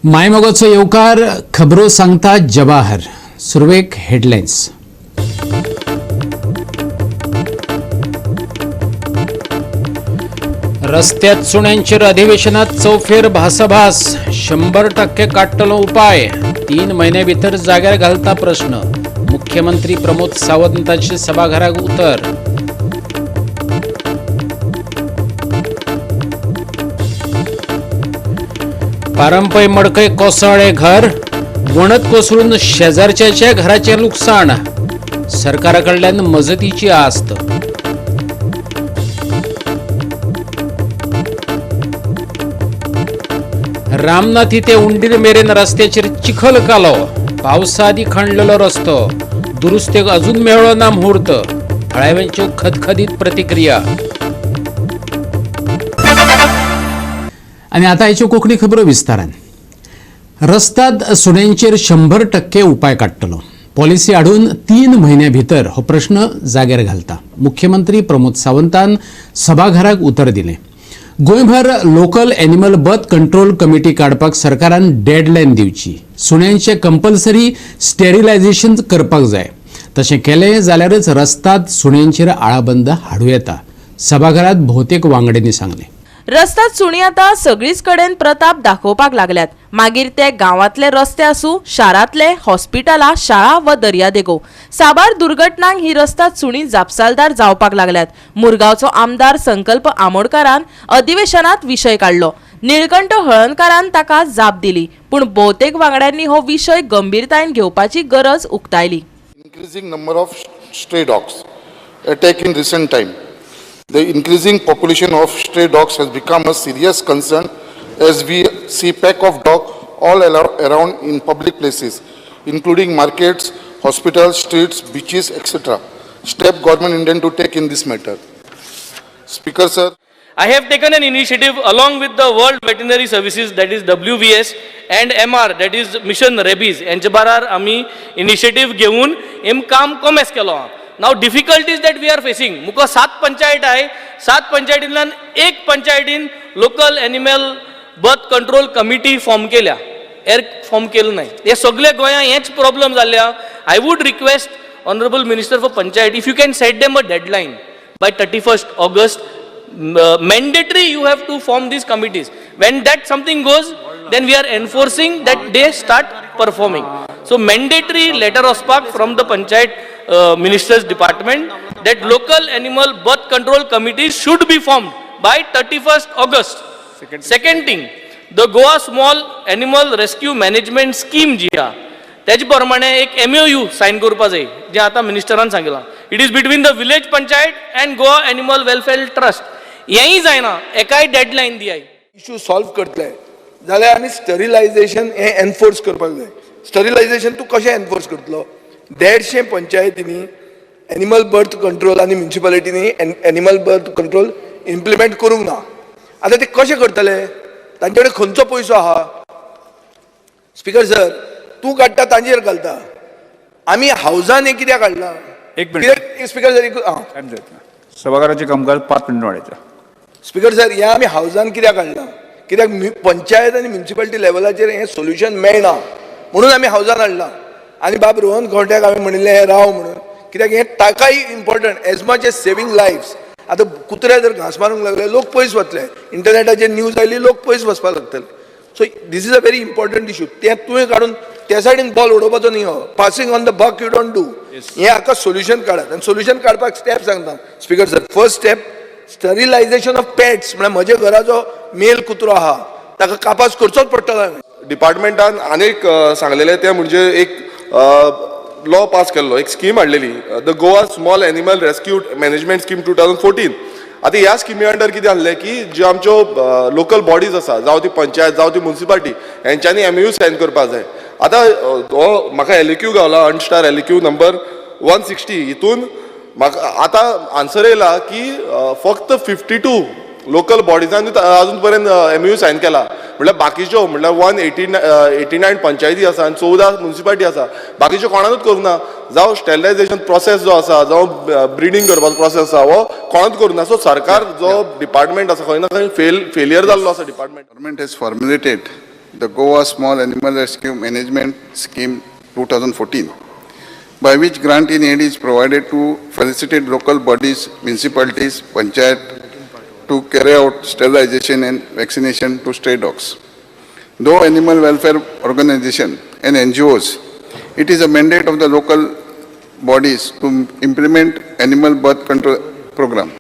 मायमोगाचो येवकार. खबरो सांगता जवाहर. सुरवेक हेडलायन्स. रस्त्यात सुण्यांचेर अधिवेशनात चौफेर भासाभास. 100% काडटलो उपाय. 3 म्हयन्या भितर जाग्यार घालता प्रश्न. मुख्यमंत्री प्रमोद सावंतांचे सभाघराक उतर. पारंपय मडकय कोसळ्ळे घर. वणत कोसळून शेजारच्याच्या घराचें लुकसाण. सरकारा कडल्यान मजतीची आस्त. रामनाथी ते उंडीर मेरेन रस्त्याचेर चिखल कालो. पावसा आदी खणलेलो रस्तो दुरुस्तेक अजून मेळ्ळो ना मुहूर्त. थळाव्यांच्यो खदखदीत प्रतिक्रिया. आनी आतां हाच्यो कोंकणी खबरो विस्तारान. रस्ताद सुण्यांचेर 100% उपाय काडटलो. पॉलिसी हाडून 3 म्हयन्या भितर हो प्रश्न जाग्यार घालता. मुख्यमंत्री प्रमोद सावंतान सभाघराक उतर दिलें. गोंयभर local animal birth control committee काडपाक सरकारान डेडलायन दिवची. सुण्यांचें कंपल्सरी स्टेरिलायझेशन करपाक जाय. तशें केलें जाल्यारच रस्ताद सुण्यांचेर आळाबंद हाडूं येता, सभाघरात भोवतेक वांगड्यांनी सांगलें. रस्ताद सुणी आतां सगळीच कडेन प्रताप दाखोवपाक लागल्यात. मागीर ते गांवांतले रस्ते आसूं, शारांतले, हॉस्पिटलां, शाळा व दर्यादेगो. साबार दुर्घटनांक ही रस्ताद सुणी जापसालदार जावपाक लागल्यात. मुरगांवचो आमदार संकल्प आमोणकारान अधिवेशनात विशय काडलो. निळकंठ हळर्णकारान ताका जाप दिली, पूण भोवतेक वांगड्यांनी हो विशय गंभीरतायेन घेवपाची गरज उक्तायली. Increasing number of stray dogs attack in recent time. The increasing population of stray dogs has become a serious concern as we see pack of dogs all around in public places, including markets, hospitals, streets, beaches, etc. Step government intend to take in this matter. Speaker sir, I have taken an initiative along with the World Veterinary Services, that is WVS, and MR, that is Mission Rabies, यांचे बारार आमी initiative घेवन हेम काम कोमेस केलो आहा. Now difficulties that we are facing, मुका सात पंचायत आहे. सात पंचायतींतल्यान एक पंचायतीन local animal birth control committee form केल्या, एर फॉर्म केलं नाही. हे सगळे गोंयांत हेच प्रॉब्लम जाल्ले आहा. I would request honourable minister for panchayat, if you can set them a deadline by 31st August, mandatory you have to form these committees. When that something goes, then we are enforcing that they start performing. So mandatory letter of spark from the panchayat minister's department that local animal birth control committees should be formed by 31st August. Second thing, the Goa Small Animal Rescue Management Scheme जी आहा, तेजे प्रमाणे एक MOU sign करपा जाय, जें आतां मिनिस्टरान सांगलां. It is between the village panchayat and Goa Animal Welfare Trust. हेंय जायना, एकाय डेडलायन दियाय. इशू सॉल्व करतले जाल्यार आमी स्टरिलायझेशन हें एनफोर्स करपाक जाय. स्टरिलायझेशन तूं कशें एनफोर्स करतलो? 150 पंचायतींनी एनिमल बर्थ कंट्रोल आनी म्युनिसिपालिटींनी एनिमल बर्थ कंट्रोल इम्प्लिमेंट करूंक ना. आतां ते कशें करतले? तांचे कडेन खंयचो पयसो आहा? स्पिकर सर, तूं काडटा तांचेर घालता. आमी हावजान हें कित्याक हाडलां? एक मिनिट. कित्याक स्पिकर सर, एक आं. टायम जाता. सभाघराचे कामकाज 5 मिनटां वाडयता. स्पिकर सर, हें आमी हावजान कित्याक हाडलां? कित्याक पंचायत आनी म्युनिसिपालिटी लेवलाचेर हें सोल्युशन मेळना म्हणून आमी हावजान हाडलां. आनी बाब रोहन खंवट्याक हांवें म्हणिल्लें हें राव म्हणून, कित्याक हें ताकाय important as much as saving lives. आतां कुत्रे जर घांस मारूंक लागले, लोक पयस वतले. इंटरनेटाचेर न्यूज आयली, लोक पयस वचपाक लागतले. So this is a very important issue. तें तुवें काडून त्या सायडीन बॉल उडोवपाचो न्ही. हो passing on the buck you don't do. हें हाका सोल्युशन काडात आनी सोल्युशन काडपाक स्टेप सांगता, speaker sir. First step, sterilization of pets. म्हळ्यार म्हज्या घरा जो मेल कुत्रो आहा ताका कापास करचोच पडटलो हांवें. डिपार्टमेंटान आनीक सांगलेलें तें म्हणजे एक लॉ पास केल्लो, एक स्कीम हाडलेली, the Goa Small Animal Rescue Management Scheme 2014. आतां ह्या स्किमी अंडर कितें आहलें की ज्यो आमच्यो लोकल बॉडीज आसा, जावं ती पंचायत जावं ती मुन्सिपालिटी, हेंच्यांनी एमयू सायन करपाक जाय. आतां हो म्हाका एलएक्यू गावला, unstar LAQ number 160. हितून म्हाका आतां आन्सर येयला की फक्त 52 लोकल बॉडिजांनी अजून पर्यंत एमयू सायन केला. म्हणल्यार बाकीच्यो, म्हणल्यार 189 पंचायती आसा आनी 14 मुन्सिपालिटी आसा, बाकीच्यो कोणानूच करूंक ना. जावं स्टेरिलायझेशन प्रोसेस जो आसा, जावं ब्रिडींग करपाचो प्रोसेस आसा, हो कोणाच करूंक ना. सो सरकार जो डिपार्टमेंट आसा, खंय ना खंय फेलियर जाल्लो आसा department. Government has formulated the Goa Small Animal Rescue Management Scheme 2014, by which grant in aid is provided to facilitate local bodies, municipalities, panchayat to carry out sterilization and vaccination to stray dogs. Though animal welfare organization and NGOs, it is a mandate of the local bodies to implement animal birth control program.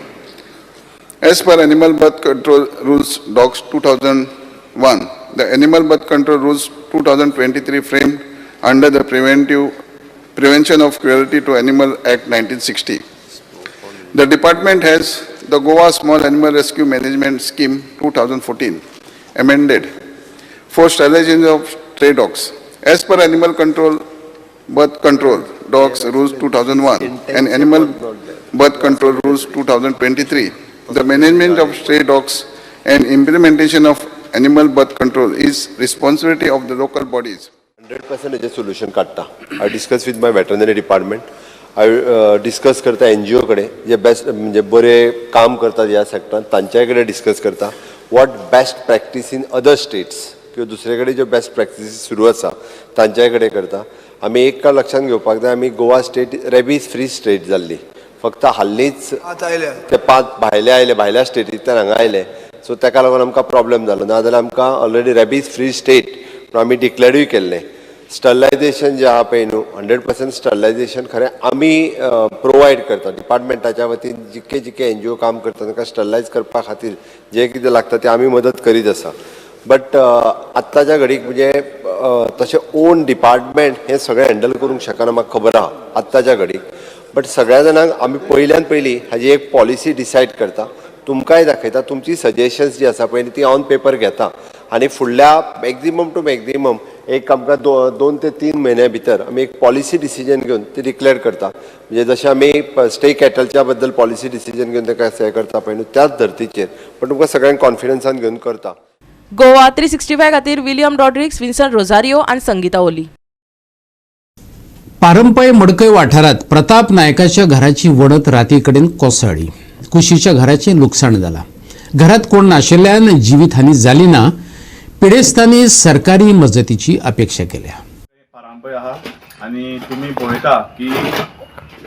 As per Animal Birth Control Rules Dogs 2001, the Animal Birth Control Rules 2023 framed under the Prevention of Cruelty to Animal Act 1960. The department has the Goa Small Animal Rescue Management Scheme 2014 amended for sterilization of stray dogs. As per Animal Control Birth Control Dogs Rules 2001 and Animal Birth Control Rules 2023, the management of stray dogs and implementation of animal birth control is responsibility of the local bodies. 100% हेजें solution काडटा. I discuss with my veterinary department, I discuss करता N G ओ कडेन जे best म्हणजे बरें काम करतात ह्या सेक्टरान, तांच्याय कडेन डिस्कस करता what best practice in other states किंवा दुसरे कडेन ज्यो बेस्ट प्रॅक्टिसीस सुरू आसा तांच्याय कडेन करता. आमी एक का लक्षांत घेवपाक जाय, आमी Goa state rabies free state जाल्ली, फक्त हाल्लीच आतां आयल्या. ते पांच भायले आयले, भायल्या स्टेटींतल्यान हांगा आयले, सो ताका लागून आमकां प्रॉब्लेम जालो. नाजाल्यार आमकां ऑलरेडी रेबीज फ्री स्टेट म्हूण आमी डिक्लेरूय केल्लें. स्टरलायजेशन जें आहा पळय न्हू, 100% स्टरलायजेशन खरें आमी प्रोवायड करता डिपार्टमेंटाच्या वतीन. जितके जितके एनजीओ काम करता तांकां स्टरलायज करपा खातीर जें कितें लागता तें आमी मदत करीत आसा. बट आत्ताच्या घडीक म्हणजे तशें ओन डिपार्टमेंट हें सगळें हँडल करूंक शकना, म्हाका खबर आहा आत्ताच्या घडीक. बट सगळ्या जाणांक आमी पयल्यान पयलीं हाजी एक पॉलिसी डिसायड करता, तुमकांय दाखयता, तुमची सजेशन्स जी आसा पळय ती ऑन पेपर घेता आनी फुडल्या मॅक्झिमम टू मॅक्झिमम एक आमकां 2 ते 3 म्हयन्या भितर आमी एक पॉलिसी डिसिजन घेवन ती डिक्लेअर करता. म्हणजे जशें आमी स्टे कॅटलच्या बद्दल पॉलिसी डिसिजन घेवन ताका हें करता पळय न्हू, त्याच धर्तीचेर, पण तुमकां सगळ्यांक कॉन्फिडन्सान घेवन करता. गोवा 365 खातीर विलियम रॉड्रिक्स, विन्सन रोझारियो आनी संगीता ओली. पारंपय मडकय वाठारात प्रताप नायकाच्या घराची वणत राती कडेन कोसळ्ळी. कुशीच्या घराचें लुकसाण जालां. घरात कोण नाशिल्ल्यान जिवीत हानी जाली ना. पिडेस्तांनी सरकारी मजतीची अपेक्षा केल्या. पारांपय आहा आनी तुमी पळयता की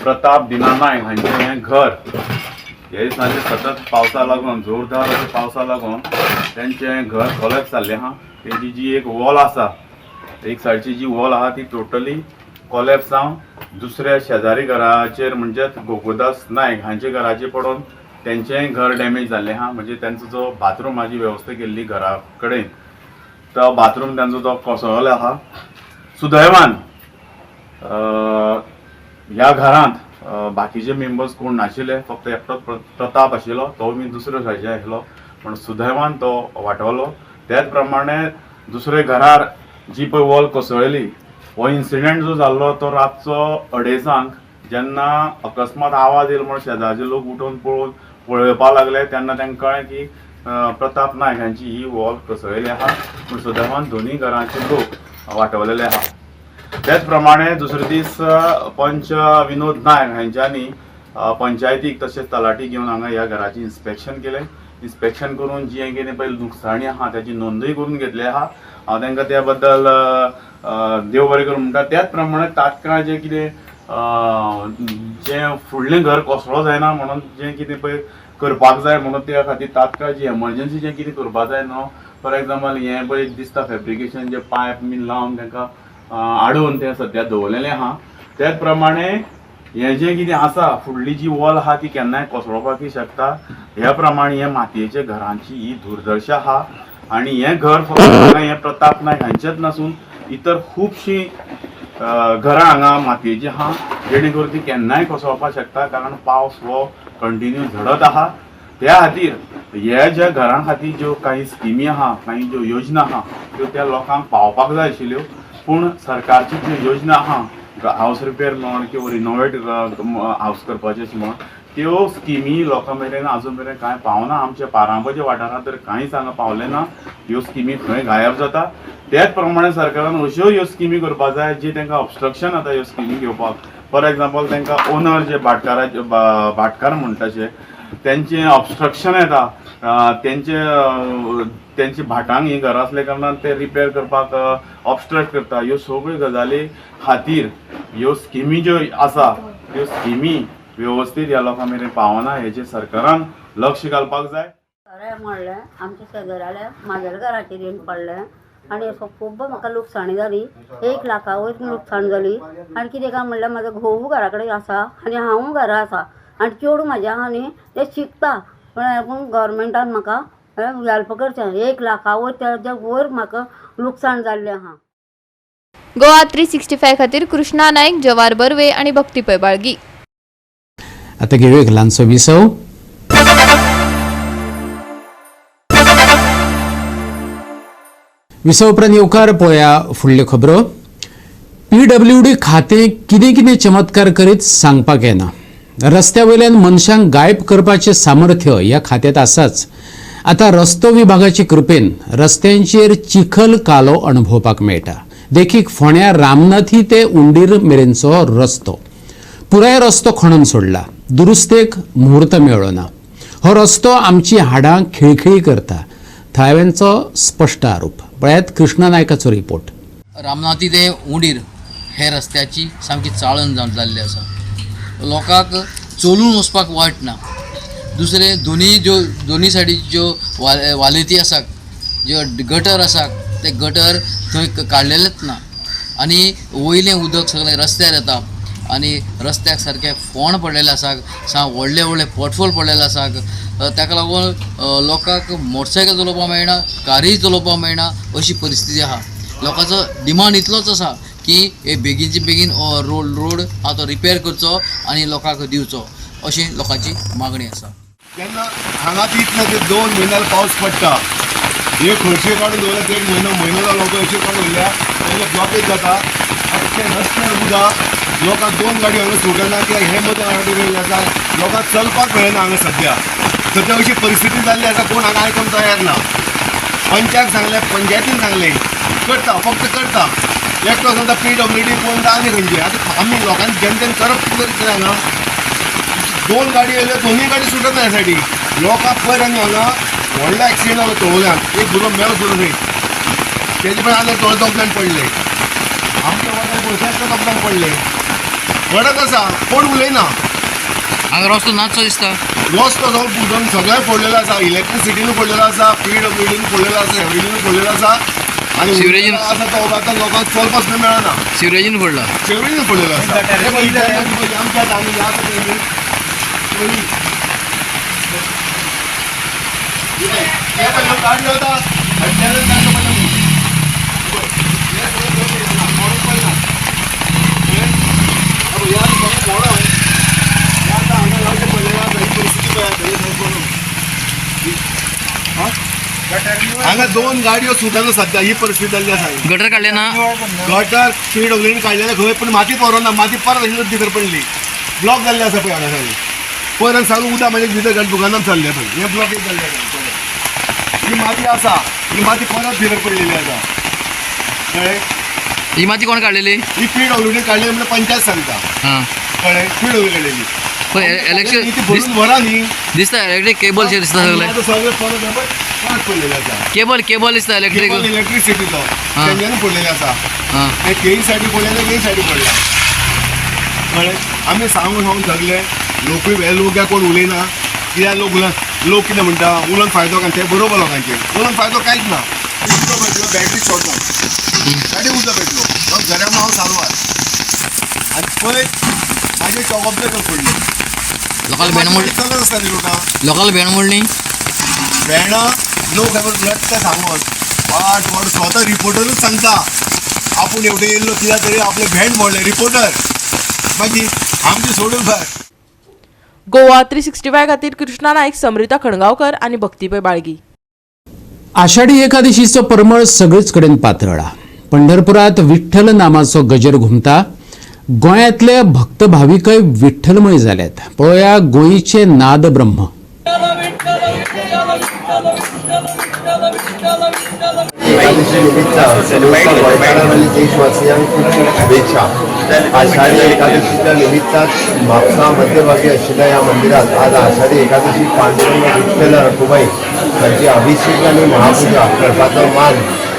प्रताप दिना नायक हांचें हें घर हे दिसांनी सतत पावसा लागून, जोरदार अशें पावसा लागून तेंचें घर कोलॅप्स जाल्लें आहा. तेजी जी एक वॉल आसा, एक सायडची जी वॉल आहा ती टोटली कोलॅप्स जावन दुसऱ्या शेजारी घराचेर, म्हणजेच गोकुळदास नायक हांच्या घराचेर पडून तेंचेंय घर डॅमेज जाल्लें आहा. म्हणजे तेंचो जो बाथरुमाची वेवस्था केल्ली घरा कडेन, तो बाथरूम तेंचो तो कोसळ्ळो आहा. सुदैवान ह्या घरांत बाकीचे मेंबर्स कोण नाशिल्ले, फक्त एकटोच प्रताप आशिल्लो, तो बी दुसऱ्या सायडीच्यान आशिल्लो, पूण सुदैवान तो वाटवलो. त्याच प्रमाणे दुसऱ्या घरार जी पळय वॉल कोसळ्ळी, हो इन्सिडंट जो जाल्लो तो रातचो अडेजांक, जेन्ना अकस्मात आवाज येयलो म्हूण शेजारचे लोक उठून पळोवपाक लागले तेन्ना तांकां कळ्ळें की प्रताप नायक हांची ही वॉल कोसळिल्ली आहा. पूण सुदैवान दोनूय घरांचे लोक वाटवलेले आहा. त्याच प्रमाणे दुसरे दीस पंच विनोद नायक हांच्यांनी पंचायतीक तशेंच तलाठी घेवन हांगा ह्या घराचें इन्स्पेक्शन केलें. इन्स्पेक्शन करून जी कितें पळय लुकसाणी आहा ताची नोंदूय करून घेतली आहा. हांव तांकां त्या बद्दल देव बरें करूं म्हणटा. त्याच प्रमाणे तात्काळ जें कितें जें फुडलें घर कोसळो जायना म्हणून जें कितें पळय करपाक जाय म्हणून त्या खातीर तात्काळ जी एमर्जन्सी जें कितें करपाक जाय न्हू, फॉर एग्जाम्पल हें पळय दिसता फेब्रिकेशन जे पायप बीन लावन तांकां आडोवन तें सद्या दवरलेलें आहा. त्याच प्रमाणे हें जें कितें आसा, फुडली जी वॉल आहा ती केन्नाय कोसळपाकय शकता. ह्या प्रमाणे हे मातयेच्या घरांची ही दुर्दशा आहा आनी हें घर फक्त हांगा हें प्रताप नायक हांचेच नासून इतर खुबशीं घरां हांगा मातयेचीं आहा, जेणे करून ती केन्नाय कोसळपाक शकता, कारण पावस हो कंटिन्यू झडत आहा. त्या खातीर हे ज्या घरां खातीर ज्यो काही स्किमी आहा, काही ज्यो योजना आहा, त्यो त्या लोकांक पावपाक जाय आशिल्ल्यो. पूण सरकारची ज्यो योजना आहा, हावस रिपेर म्हण किंवा रिनोवेट हावस करपाचें अशें म्हण, त्यो स्किमी लोकां मेरेन आजून मेरेन कांय पावना. आमच्या पारांबच्या वाठारांत तर कांयच हांगा पावलें ना. ह्यो स्किमी खंय गायब जाता. त्याच प्रमाणे सरकारान अश्यो ह्यो स्किमी करपाक जाय जी तांकां ऑबस्ट्रक्शन जाता ह्यो स्किमी घेवपाक. फॉर एग्जाम्पल, तांकां ओनर जे भाटकाराचे, भाटकार म्हणटा शे तेंचें ऑबस्ट्रक्शन येता, तेंचे तेंचे भाटांक हीं घरां आसल्या कारणान ते रिपेर करपाक ऑबस्ट्रक्ट करता. ह्यो सगळ्यो गजाली खातीर ह्यो स्किमी ज्यो आसा त्यो स्किमी वेवस्थीत ह्या लोकां मेरेन पावना हेचेर सरकारान लक्ष घालपाक जाय. खरें म्हणलें आमच्या शेजाऱ्याल्या म्हागेल्या घराचेर येवन पडलें आनी खूब म्हाका लुकसाणी जाली, 1 लाखा वयर लुकसाण जाली. आनी कितें काय म्हणल्यार म्हाजो घोव घरा कडेन आसा आनी हांवूय घरा आसा आनी चेडूं म्हाजें आहा न्ही तें शिकता, पूण गव्हर्मेंटान म्हाका हेल्प करचें. 1 लाखा वयर तेज्या वयर म्हाका लुकसाण जाल्लें आहा. गोवा 365 खातीर कृष्णा नाईक, जवार बर्वे आणि भक्ती पै बाळगी. आता घेऊया एक ल्हानसो विसव. विसव उपरांत येवकार पळया फुडल्यो खबरो. पीडब्ल्यूडी खातें कितें कितें चमत्कार करीत सांगपाक येना. रस्त्या वयल्यान मनशांक गायब करपाचें सामर्थ्य ह्या खात्यांत आसाच. आतां रस्तो विभागाचे कृपेन रस्त्यांचेर चिखल कालो अणभवपाक मेळटा. देखीक फोंड्या रामनाथी ते उंडीर मेरेनचो रस्तो पुराय रस्तो खणून सोडला, दुरुस्तेक मुहूर्त मेळ्ळो ना. हो रस्तो आमची हाडां खिळखिळी करता, थळाव्यांचो स्पश्ट आरोप. पळयात कृष्णा नायकाचो रिपोर्ट. रामनाथी ते उंडीर हे रस्त्याची सामकी चाळण जाल्ली आसा. लोकांक चलून वचपाक वाट ना. दुसरें दोनी सायडीच्यो ज्यो वालेती आसात, ज्यो गटर आसात, ते गटर थंय काडलेलेच ना आनी वयलें उदक सगळें रस्त्यार येता आनी रस्त्याक सारकें फोंड पडलेले आसा, व्हडले व्हडले पोटफोल पडलेले आसा. ताका लागून लोकांक मोटरसायकल चलोवपाक मेळना, कारय चलोवपाक मेळना अशी परिस्थिती आसा. लोकांचो डिमांड इतलोच आसा की हे बेगीनचे बेगीन रोड आहा तो रिपेर करचो आनी लोकांक दिवचो अशी लोकांची मागणी आसा. जेन्ना हांगा इतले ते 2 म्हयन्यार पावस पडटा, हे खर्चे काडून दवरले, 1 म्हयनो म्हयनो जालो खर्चे काडून दवरल्या, तेन्ना ब्लॉकेज जाता अख्खे रस्त्यार उदक, लोकांक 2 गाडी हांगा सुटना कित्याक हे मदीं हांगा आसा, लोकांक चलपाक मेळना हांगा. सद्या सद्या अशी परिस्थिती जाल्ली आसा, कोण हांगा आयकूंक तयार ना. पंचाक सांगलें, पंचायतीन सांगलें, करता फक्त करता, एकटो सांगता पीडब्ल्यूडी कोण आनी खंयचे. आतां आमी लोकांनी जनतेन करप कितें हांगा 2 गाडी येयल्यो, दोनूय गाडी सुटत ना ह्या सायडी. लोकांक पयर आनी हांगा व्हडलो एक्सिडंट जालो तळोल्यान, एक भुरगो मेलो सुद्दां थंय, तेजे पण आनी थोडे 2 जाण पडले, आमच्या वाट्याक पयशे 2 जाण पडले. घडत आसा, कोण उलयना. हांगा रस्तो नाचो दिसता, रस्तो जावन सगळें पडलेलो आसा, इलेक्ट्रिसिटीनू पडलेलो आसा, पीडब्ल्यूडीन पडलेलो आसा, एवरीडीनू पडलेलो आसा आनी सिवरेजीन आसा तो आतां लोकांक चलपाक सुद्दां मेळना. सिवरेजीन पडला, सिवरेजीन पडलेलो आसा. आमच्या आमी हांगा 2 गाडयो सुटना सद्या, ही परिस्थिती जाल्ली आसा. गटर काडले ना, गटर पीडब्ल्यूडीन काडलेले खंय, पूण माती पावना, माती परत भितर पडली, ब्लॉक जाल्ले आसा पळय हांगा सगळें. पयर सारको उदक म्हणजे भितर दुकानान चल्लें पळय, हें ब्लॉकेज जाल्लें आसा. ही माती आसा, ही माती परत भितर पडलेली आसा. कळ्ळें? ही माती कोण काडलेली? ही पीडब्ल्यूडीन काडलेली म्हणल्यार पंचायत सांगता. कळ्ळें? पीडब्ल्यूडी काडलेली. इलेक्ट्रिक व्हरा न्ही दिसता, इलेक्ट्रीक केबल शें दिसता सगळें, सगळें परत परत पडलेलें आसा. केबल केबल दिसता इलेक्ट्रीक, इलेक्ट्रिसिटीचो तेंच्यांनी पडलेलें आसा. ते केई सायडी पडलेले, केई सायडी पडला. कळ्ळें? आमी सांगून सांगून सगळे लोकूय वेल लोक कोण उलयना, कित्याक लोक उलय, लोक कितें म्हणटा, उलोवन फायदो काय, तें बरोबर लोकांचें उलोवन फायदो कांयच ना. उदक पेटलो, बॅटरी शॉर्ट जावन बॅटरी उदक पेटलो, घरा हांव सारवार आनी पळय म्हाजे चॉकअप पडले. लोकांक भेण मोडली, चलत आसता न्ही लोकां, लोकांक भेण मोडली, भेणां लोक रडटा सांगत वाट वाट. स्वता रिपोर्टरूच सांगता आपूण एवढे येयल्लो कित्याक तरी आपलें भेंड मोडलें रिपोर्टर, मागीर आमचें सोडून भायर. गोवा 365 खातीर कृष्णा नाईक, समृता खणगांवकर आनी भक्ती पै बाळगी. आषाढी एकादशीचो परमळ सगळीच कडेन पातळ्ळा. पंढरपुरात विठ्ठल नामाचो गजर घुमता. गोंयांतले भक्त भाविकय विठ्ठलमय जाल्यात. पळोवया गोंयचे नाद ब्रह्म. एकादशी निमित्त गोंयकारांक आनी देशवासियांक खूब खूब शुभेच्छा. आषाढी एकादशीच्या निमित्तान म्हापसा मध्यभागी आशिल्ल्या ह्या मंदिरात आज आषाढी एकादशी पांडुरंग विठ्ठल रखुमाई हांची अभिषेक आनी महापूजा करपाचो मान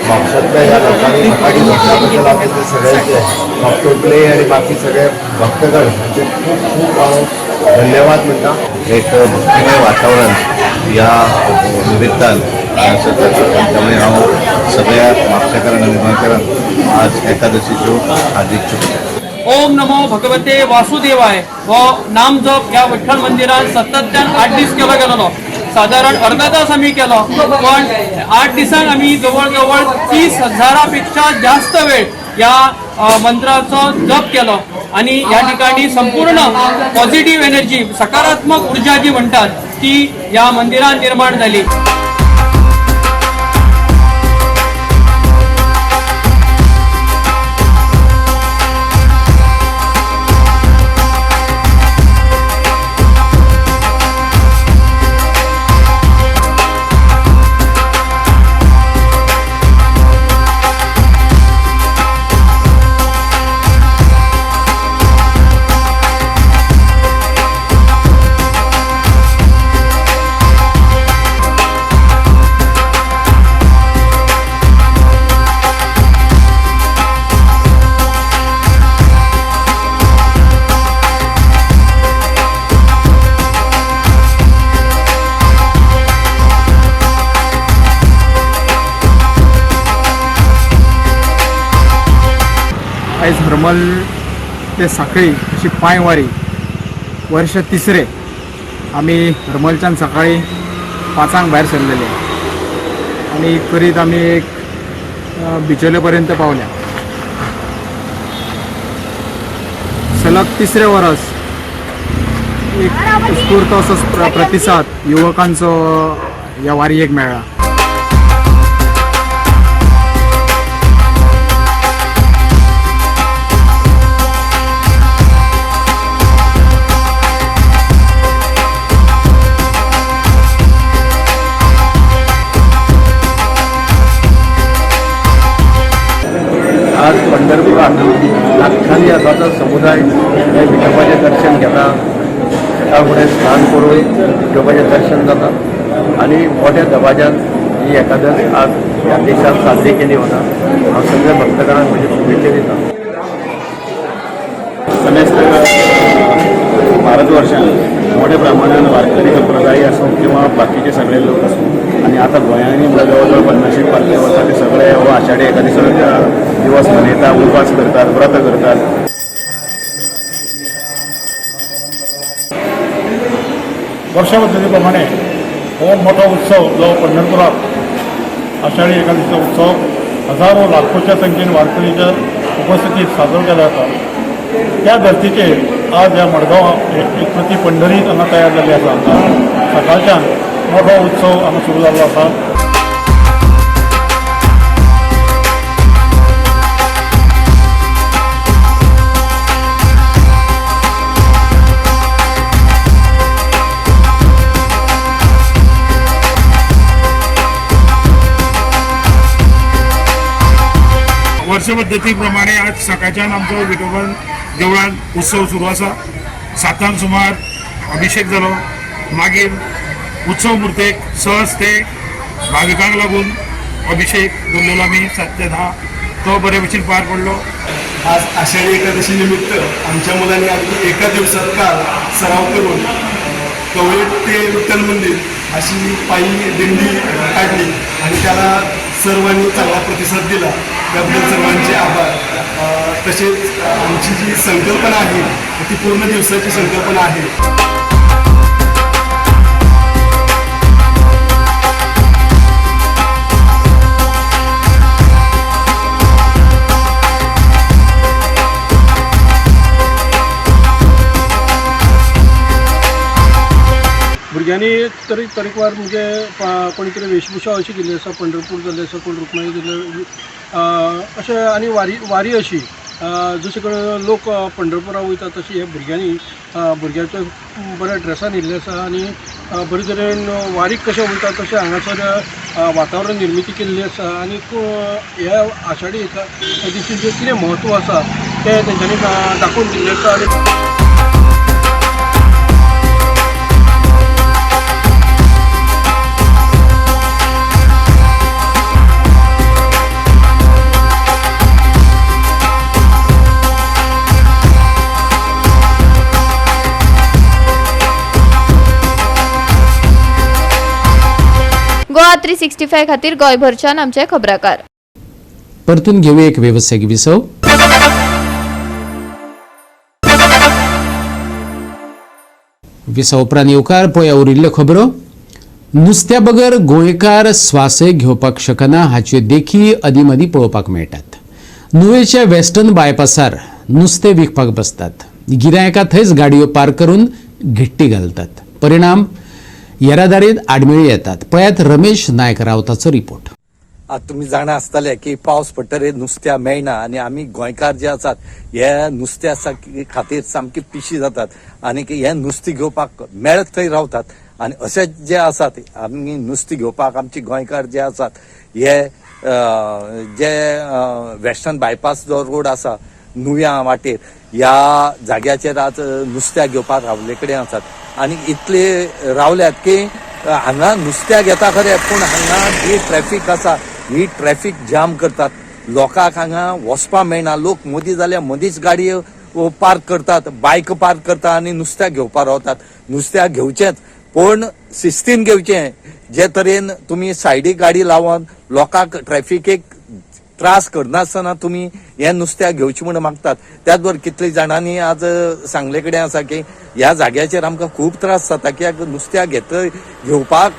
म्हापशांतल्या ह्या लोकांनी म्हाका दिलो. त्याबद्दल हांव तांचे सगळ्यांचे टोपले आनी बाकी सगळे भक्तगण हांचे खूब खूब हांव धन्यवाद म्हणटा. एक भक्तिमय वातावरण या निमित्तान त्यामुळे हांव सगळ्या म्हापशेकारांक आनी गोंयकारांक आज एकादशीच्यो हार्दिक शुभेच्छा. ओम नमो भगवते वासुदेवाय हो नाम जप ह्या विठ्ठल मंदिरान सातत्यान 8 दीस केलो गेलेलो. सादारण अर्धा तास आमी केलो, पण 8 दिसांक आमी जवळ जवळ 30,000 पेक्षा जास्त वेळ ह्या मंत्राचो जप केलो आणि ह्या ठिकाणी संपूर्ण पॉझिटिव्ह एनर्जी, सकारात्मक ऊर्जा जी म्हणतात ती ह्या मंदिरात निर्माण झाली. आयज हरमल ते साखळी अशी पांयवारी वर्ष तिसरे आमी हरमलच्यान सकाळी 5 भायर सरलेले आनी करीत आमी एक बिचोले पर्यंत पावल्या. सलग तिसरे वरस एक उत्स्फूर्त असो प्रतिसाद युवकांचो ह्या वारयेक मेळ्ळा. आज पंढरपुरात लाखांनी हजारांचा समुदाय हे विठोबाचें दर्शन घेता. सकाळ फुडें स्नान करून विठोबाचें दर्शन जाता आनी मोठ्या दबाज्यान ही एकादश आज ह्या देशांत साजरी केली वता. हांव सगळ्या भक्तगणांक म्हजी शुभेच्छा दिता. समेस्त भारतवर्षात मोठ्या प्रमाणात वारकरी संप्रदाय आसूं किंवा बाकीचे सगळे लोक आसूं आनी आतां गोंयांनी जवळ जवळ 50 पालखे वता ते सगळे हो आषाढी एकादशीचो दिवस मनयता, उपास करतात, व्रत करतात. वर्षापद्धतीप्रमाणे हो मोठो उत्सव जो पंढरपुरात आषाढी एकादशीचा उत्सव हजारो लाखोच्या संख्येन वारकरीच्या उपस्थितीत साजरो केला जाता. त्या धर्तीचेर आज ह्या मडगांव एक प्रति पंढरी हांगा तयार जाल्ली आसा. सकाळच्यान मोठो उत्सव हांगा सुरू जाल्लो आसा. वर्षपद्धतीप्रमाणे आज सकाळच्यान आमचो विठोबा देवळान उत्सव सुरू आसा. 7 सुमार अभिषेक जालो, मागीर उत्सव मूर्तेक सहज ते भाविकांक लागून अभिषेक दवरलेलो आमी 7 ते 10, तो बरे भशेन पार पडलो. आज आषाढी एकादशी निमित्त आमच्या मुलांनी अगदी एका दिवसात काल सराव करून कवळे ते विठ्ठल मंदिर अशी पायी दिंडी काढली आणि त्याला सर्वांनी चांगला प्रतिसाद दिला, त्याबद्दल सर्वांचे आभार. तसेच आमची जी संकल्पना आहे ती पूर्ण दिवसाची संकल्पना आहे. भुरग्यांनी तरी तरेकवार म्हणजे कोणी तरी वेशभूषा अशी केल्ली आसा, पंढरपूर जाल्ले आसा, कोण रुक्माई जाल्ले अशें आनी वारी वारी अशी जशे कडेन लोक पंढरपुरा वयता तशी हे भुरग्यांनी भुरग्यांच्या बऱ्या ड्रेसान येयल्ले आसा आनी बरे तरेन वारीक कशें वयता तशें हांगासर वातावरण निर्मिती केल्ली आसा आनी ह्या आषाढी एकादशीचें जें कितें म्हत्व आसा तें तेंच्यांनी दाखोवन दिल्लें आसा. आनी गोवा 365 खातीर गोंयभरच्यान आमचे खबराकार. परतून घेऊया एक वेवसायिक विसव. विसव उपरांत येवकार पळया उरिल्ल्यो खबरो. नुस्त्या बगर गोंयकार स्वासय घेवपाक शकना हाच्यो देखी अदीं मदीं पळोवपाक मेळटात. नुवेच्या वेस्टर्न बायपासार नुस्तें विकपाक बसतात. गिरायकां थंयच गाडयो पार्क करून घिट्टी घालतात. परिणाम येरादारीत आडमेळी येतात. पळयात रमेश नायक रावताचो रिपोर्ट. आतां तुमी जाणा आसतले की पावस पडटकीर नुस्त्या मेळना आनी आमी गोंयकार जे आसात हे नुस्त्या खातीर सामकी पिशी जातात आनी हे नुस्तें घेवपाक मेळत थंय रावतात आनी अशेच जे आसात आमी नुस्तें घेवपाक आमचे गोंयकार जे आसात हे जे वेस्टर्न बायपास जो रोड आसा नुव्या वाटेर ह्या जाग्याचेर आज नुस्त्या घेवपाक रावले कडेन आसात आनी इतले रावल्यात की हांगा नुस्त्या घेता खरें पूण हांगा जी ट्रॅफिक आसा ही ट्रॅफिक जाम करतात. लोकांक हांगा वचपा मेळना. लोक मदीं जाल्यार मदींच गाडयो पार्क करतात, बायक पार्क करतात आनी नुस्त्या घेवपाक रावतात. नुस्त्या घेवचेंच पूण शिस्तीन घेवचें. जे तरेन तुमी सायडीक गाडी लावन लोकांक ट्रॅफिकेक त्रास करनासतना तुमी हे नुस्त्या घेवचें म्हूण मागतात. त्याच बरोबर कितले जाणांनी आज सांगले कडेन आसा की ह्या जाग्याचेर आमकां खूब त्रास जाता कित्याक नुस्त्या घेवपाक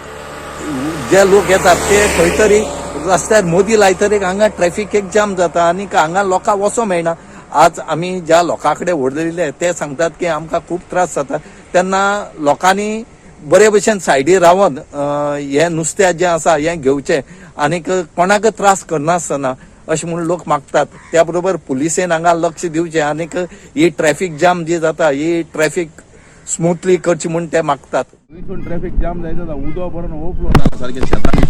जे लोक येतात ते खंय तरी रस्त्यार मदीं लायतरीक हांगा ट्रॅफिकेक जाम जाता आनी हांगा लोकांक वचोंक मेळना. आज आमी ज्या लोकां कडेन उलयले ते सांगतात की आमकां खूब त्रास जाता. तेन्ना लोकांनी बरे भशेन सायडी रावन हें नुस्त्या जें आसा हें घेवचें आनीक कोणाक त्रास करनासतना अशें म्हूण लोक मागतात. त्या बरोबर पुलिसेन हांगा लक्ष दिवचें आनीक ही ट्रॅफिक जाम जी जाता ही ट्रॅफिक स्मुथली करची म्हूण ते मागतात. थंयसून ट्रॅफिक जाम जायत जाता, उदक भरून ओवरफ्लो जाता सारकें शेतांनी,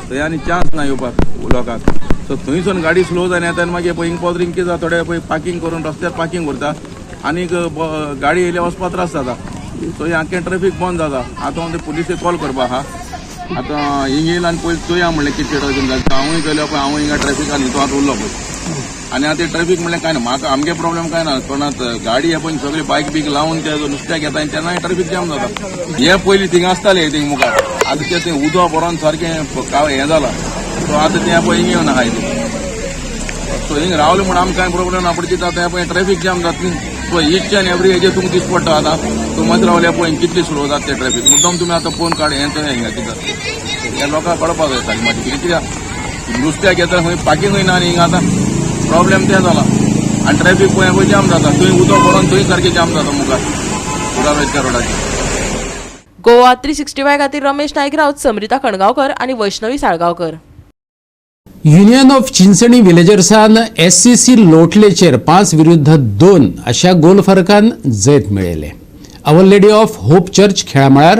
थंय आनी चान्स ना येवपाक लोकांक. सो थंयसून गाडी स्लो जायना येता आनी मागीर पळय हिंग पावतरी कितें जाता थोडे पळय पार्किंग करून रस्त्यार पार्किंग उरता आनीक गाडी येयल्यार वचपाक त्रास जाता. सो हें आख्खें ट्रॅफिक बंद जाता. आतां हांव ते पुलिसेक कॉल करपा आहा. आतां हिंग येयला आनी पयलीं चोया म्हणलें कितें जालें. हांवूय गेलो पळय, हांवूय हिंगा ट्रॅफिकान हितू आतां उरलो पळय. आनी आतां ट्रॅफिक म्हणल्यार कांय ना, म्हाका आमगे प्रॉब्लेम कांय ना. कोणाक गाडी हे पळय सगळी बायक बीक लावन ते नुस्त्याक घेता आनी तेन्नाय ट्रॅफिक जाम जाता. हे पयलीं थिंगा आसताले थिंग मुखार, आतां ते थंय उदक भरोन सारकें हें जालां. सो आतां तें पळय हिंग येवन आहा इतून. सो हिंग रावलें म्हूण आमकां कांय प्रॉब्लेम ना, पूण कितें जाता पळय ट्रॅफिक जाम जाता न्ही. सो इच एन्ड एवरी हेजेर तुमकां दिस पडटा. आतां तुमच रावले पळय कितली स्लो जाता ते ट्रॅफिक. मुद्दम तुमी आतां फोन काड हें थंय हिंगा कितें जाता हें लोकांक कळपाक जाय सारकें मातशें. कितें कित्याक नुस्त्याक घेता खंय पार्किंगूय ना आनी हिंगा आतां प्रॉब्लेम तें जाला आनी ट्रॅफिक पळय पळय जाम जाता. थंय उदक भरोन थंय सारकें जाम जाता मुखार पुरावेच्या रोडाचेर. गोवा 365 खातीर रमेश नायक राऊत, समरिता खणगांवकर आनी वैष्णवी साळगांवकर. युनियन ऑफ चिंचणी विलेजर्सान SCC लोटलेचेर 5-2 अशा गोल फरकान जैत मेळयलें. Our Lady of Hope Church खेळामळार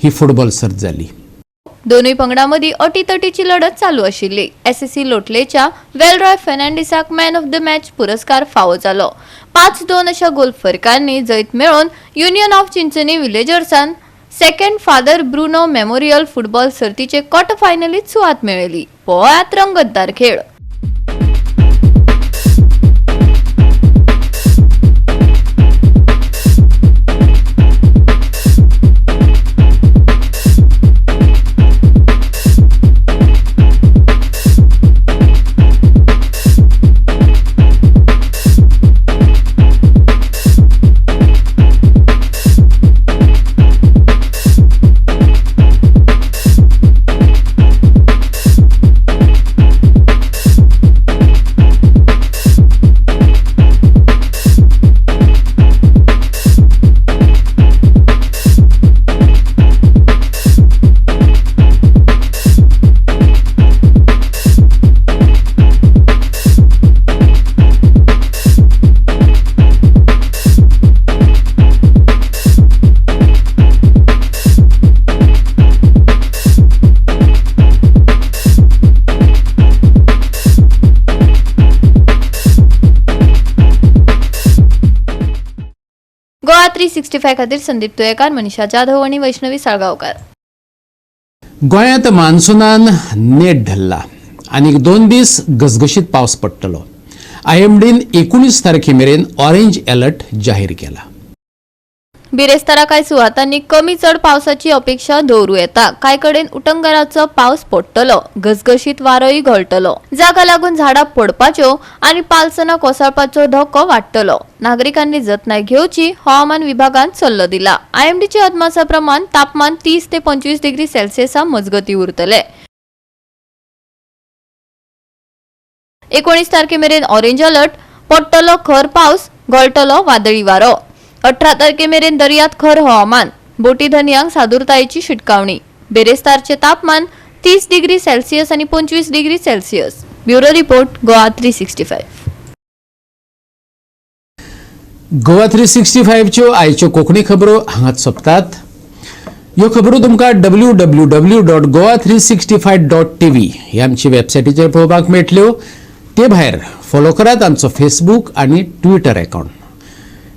ही फुटबॉल सर्त जाली. दोनूय पंगडां मदीं अटीतटीची लढत चालू आशिल्ली. SSC लोटलेच्या वेलरॉय फेर्नांडीसाक मॅन ऑफ the match पुरस्कार फावो जालो. 5-2 अशा गोल फरकांनी जैत मेळोवन युनियन ऑफ चिंचणी विलेजर्सान second father Bruno memorial football सर्तीचे क्वॉर्टर फायनलीत सुवात मेळयली. पळयात रंगतदार खेळ. 365 खातीर संदीप तुयेकार, मनीषा जाधव आनी वैष्णवी साळगांवकार. गोंयांत मान्सूनान नेट धरला. आनीक 2 दीस घसघशीत पावस पडटलो. आयएमडीन 19 तारखे मेरेन ऑरेंज अलर्ट जाहीर केला. बिरेस्तारा कांय सुवातांनी कमी चड पावसाची अपेक्षा दवरूं येता. कांय कडेन उटंगराचो पावस पडटलो. घसघशीत वारोय घोळटलो. जाका लागून झाडां पडपाच्यो आनी पालसणां कोसळपाचो धोको वाडटलो. नागरिकांनी जतनाय घेवची हवामान विभागान सल्लो दिला. आयएमडीच्या अदमासा प्रमाण तापमान 30 ते 25 डिग्री सेल्सियसा मजगती उरतले. 19 तारखे मेरेन ऑरेंज अलर्ट, पडटलो खर पावस, घोळटलो वादळी वारो. 18 तारखे मेरेन दर्यात खर हवामान, बोटी धनयांक सादुरतायेची शिटकावणी. बेरेस्तारचे तापमान 30 डिग्री सेल्सियस आनी 25 degree Celsius. Bureau report, Goa 365. Goa 365च्यो आयच्यो कोंकणी खबरो हांगाच सोंपतात. ह्यो खबरो तुमकां www.goa365.tv ही आमची वेबसायटीचेर पळोवपाक मेळटल्यो. ते भायर फॉलो करात आमचो फेसबूक आनी ट्विटर अकावंट.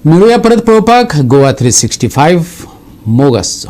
मेळुया परत पळोवपाक गोवा 365. मोग आसचो.